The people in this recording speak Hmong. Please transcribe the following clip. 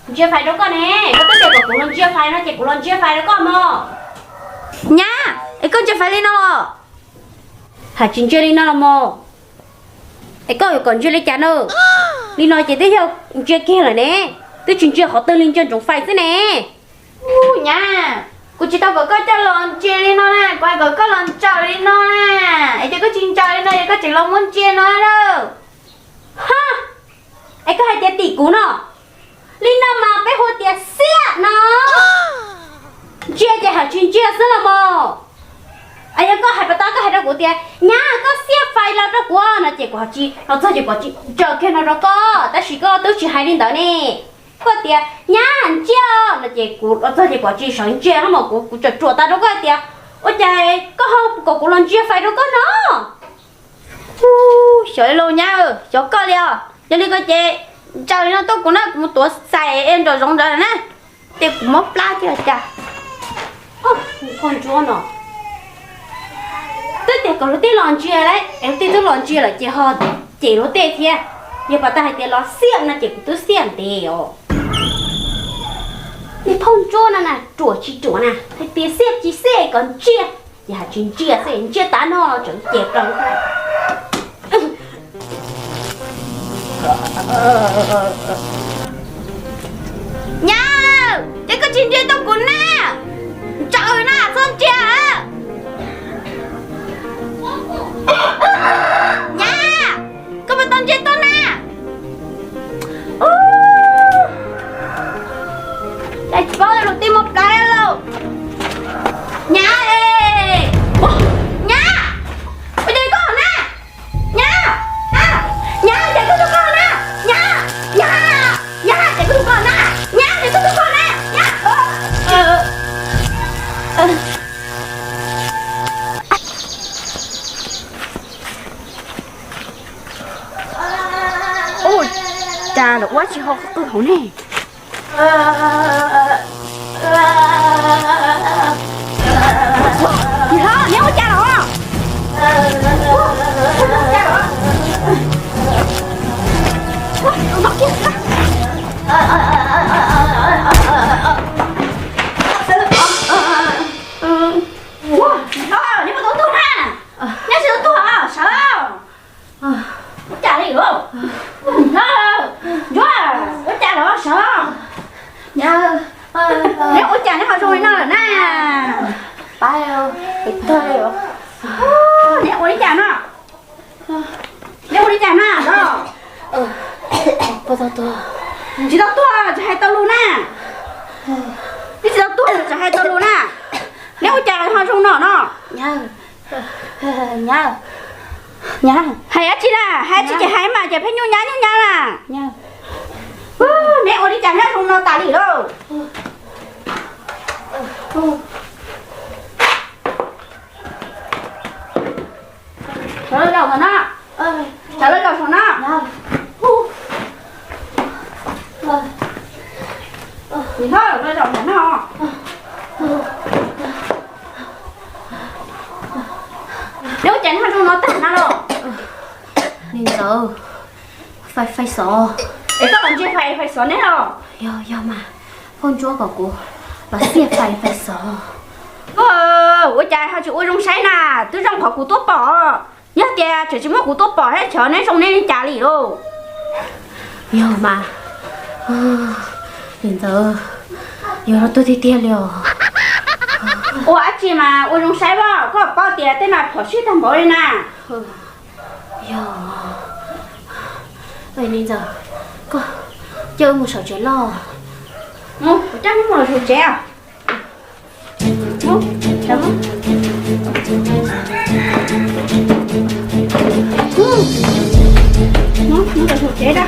Ntsia fais rau koj ne, koj twb tias kom kuv los ntsia fais no ces kuv los ntsia fais rau koj mog. Nyab, es koj ntsia fais li no los? Hais tsis ntsia li no los mog. Es koj yuav kom ntsia li cas na? Li no ces twb yog ntsia kiag lawm ne, twb tsis ntsia qhov twg li, ntsia ntsoov fais xwb ne. Nyab, kuv tsis tau kom koj coj los ntsia li no na, kuv hais kom koj los ntsaws li no na. Es ces koj tsis ntsaws li no ces koj tseem los muab ntsia no lawm. Ha! Es koj hais tias tim kuv no, li no mas peb hu tias xiab no. Ntsia ces hais tsis ntsia xwb los mog. Es yog koj hais pas tab koj hais rau kuv tias nyab koj xiab fais los rau kuv no ces kuv hais tsis, los txog ces kuv tsis ntsaws kiag no rau koj, tab sis koj twb tsis hais li ntawd ne. Koj tias nyab ntsia no ces kuv los txog ces kuv tsis sawv ntsia no mas kuv kuv tseem ruam tas rau koj tias ua cas koj ho kom kuv los ntsia fais rau koj no. Xyov li lauj nyab, xyov koj li os. Yog li ko ces ntsaws li no tuaj kuv na, kuv mus tuav xais es nram zoov ntawd na, ces kuv muab plab thiab cas. Phauj Ntsuab no twb tias kom luag tej los ntsia lawm es luag tej twb los ntsia lawm ces ho cem luag tej thiab. Yog pas tas hais tias los xiab no ces kuv twb xiab ntev os. Niag Phauj Ntsuab no na ruam tsis ruam na, hais tias xiab tsis xiab kom ntsia, ces hais tsis ntsia xwb, ntsia tav no los tseem ces plaws. Nyab, ces koj tsis ntsia tuaj kuv na, ntsaws na txhob ntsia. Nyab, koj puas tau ntsia tuaj na? Ua cas tsis paub luag tej muab plab lawm. Nyab es, nyab, ua cas koj na? Nyab, nyab, nyab, cas koj tuaj koj na? Nyab, nyab, nyab, cas koj tuaj koj na? Nyab, cas koj tuaj koj na? Nyab. Ua cas lawv ua tsis ho qw hauv ne? Neb ua cas los? Neb puas tau tuag na? Neb tsis tau tuag sawv. Ua cas li os? Ntsuab, ua cas los sawv? Neb ua cas neb ho zoo li no lawm na? Neb ua li cas no? Neb ua li cas na? Tsis tau tuag, tsis hais tau lus na. Neb tsis tau tuag, tsis hais tau lus na. Neb ua cas ho zoo no no? Hais dab tsi na, hais dab tsi ces hais mas, ces pheej nyuj nyab nyuj nyab na. Neb ua li cas nyob zoo no tas li lauj? Sawv los zaum no, sawv los zaum saum no. Niam hlob, los zaum saum no. Neb ua cas nyob zoo no tag na los? Niam ntxawm, fais fais xov. Es koj los ntsia fais fais xov neb los? Yog, yog mas, Phauj Ntsuab kom kuv los xiab fais fais xov. Ua cas ho tsis ua zoo saib na, twb zoo qhov kuv tuaj pom. Yog tias tseem tsis muab kuv tuaj pom thiab xyov neb zoo neb li cas li lauj. Yog mas, niam ntxawm, yog no tuag tiag tiag li os. Ua dab tsi mas ua zoo saib os, koj paub tias tej no phom sij tag npaum li na. Yog, niam ntxawm, koj coj wb mus saum tsev los. Mus, kuv coj wb mus saum tsev. Mus, mus saum tsev da.